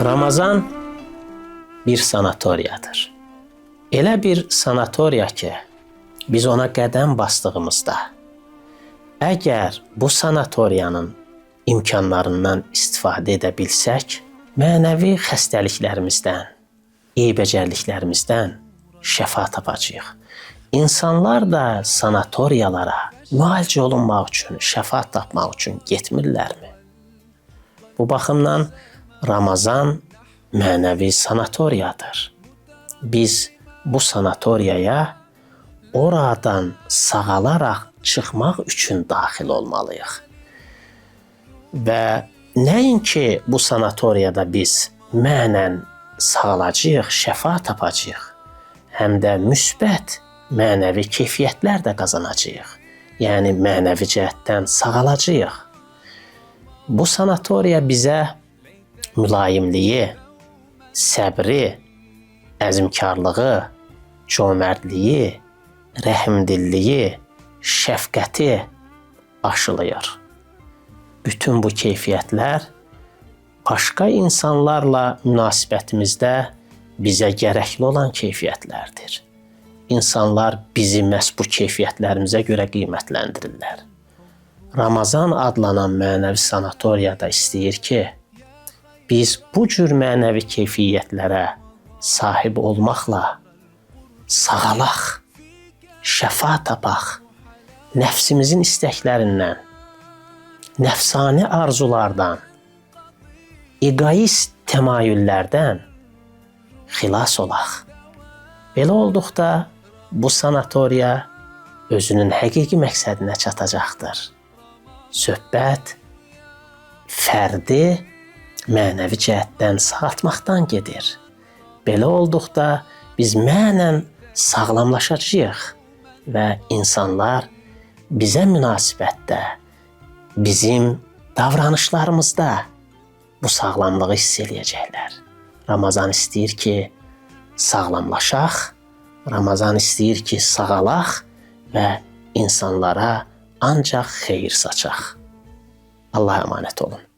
Ramazan bir sanatoriyadır. Elə bir sanatoriya ki, biz ona qədəm basdığımızda, əgər bu sanatoriyanın imkanlarından istifadə edə bilsək, mənəvi xəstəliklərimizdən, eybəcərliklərimizdən şəfa tapacağıq. İnsanlar da sanatoriyalara müalicə olunmaq üçün, şəfa tapmaq üçün getmirlərmi? Bu baxımdan Ramazan mənəvi sanatoriyadır. Biz bu sanatoriyaya oradan sağalaraq çıxmaq üçün daxil olmalıyıq. Və nəinki bu sanatoriyada biz mənən sağalacağıq, şəfa tapacağıq, həm də müsbət mənəvi keyfiyyətlər də qazanacağıq. Yəni mənəvi cəhətdən sağalacağıq. Bu sanatoriya bizə mülayimliyi, səbri, əzmkarlığı, cömərtliyi, rəhmdilliyi, şəfqəti aşılayır. Bütün bu keyfiyyətlər başqa insanlarla münasibətimizdə bizə gərəkli olan keyfiyyətlərdir. İnsanlar bizi məhz bu keyfiyyətlərimizə görə qiymətləndirirlər. Ramazan adlanan mənəvi sanatoriyada istəyir ki, biz bu cür mənəvi keyfiyyətlərə sahib olmaqla sağalaq, şəfa tapaq, nəfsimizin istəklərindən, nəfsani arzulardan, egoist təmayüllərdən xilas olaq. Belə olduqda bu sanatoriya özünün həqiqi məqsədinə çatacaqdır. Söhbət fərdi mənəvi cəhətdən sağaltmaqdan gedir. Belə olduqda biz mənən sağlamlaşacağıq və insanlar bizə münasibətdə, bizim davranışlarımızda bu sağlamlığı hiss eləyəcəklər. Ramazan istəyir ki, sağlamlaşaq, Ramazan istəyir ki, sağalaq və insanlara ancaq xeyir saçaq. Allah'a əmanət olun.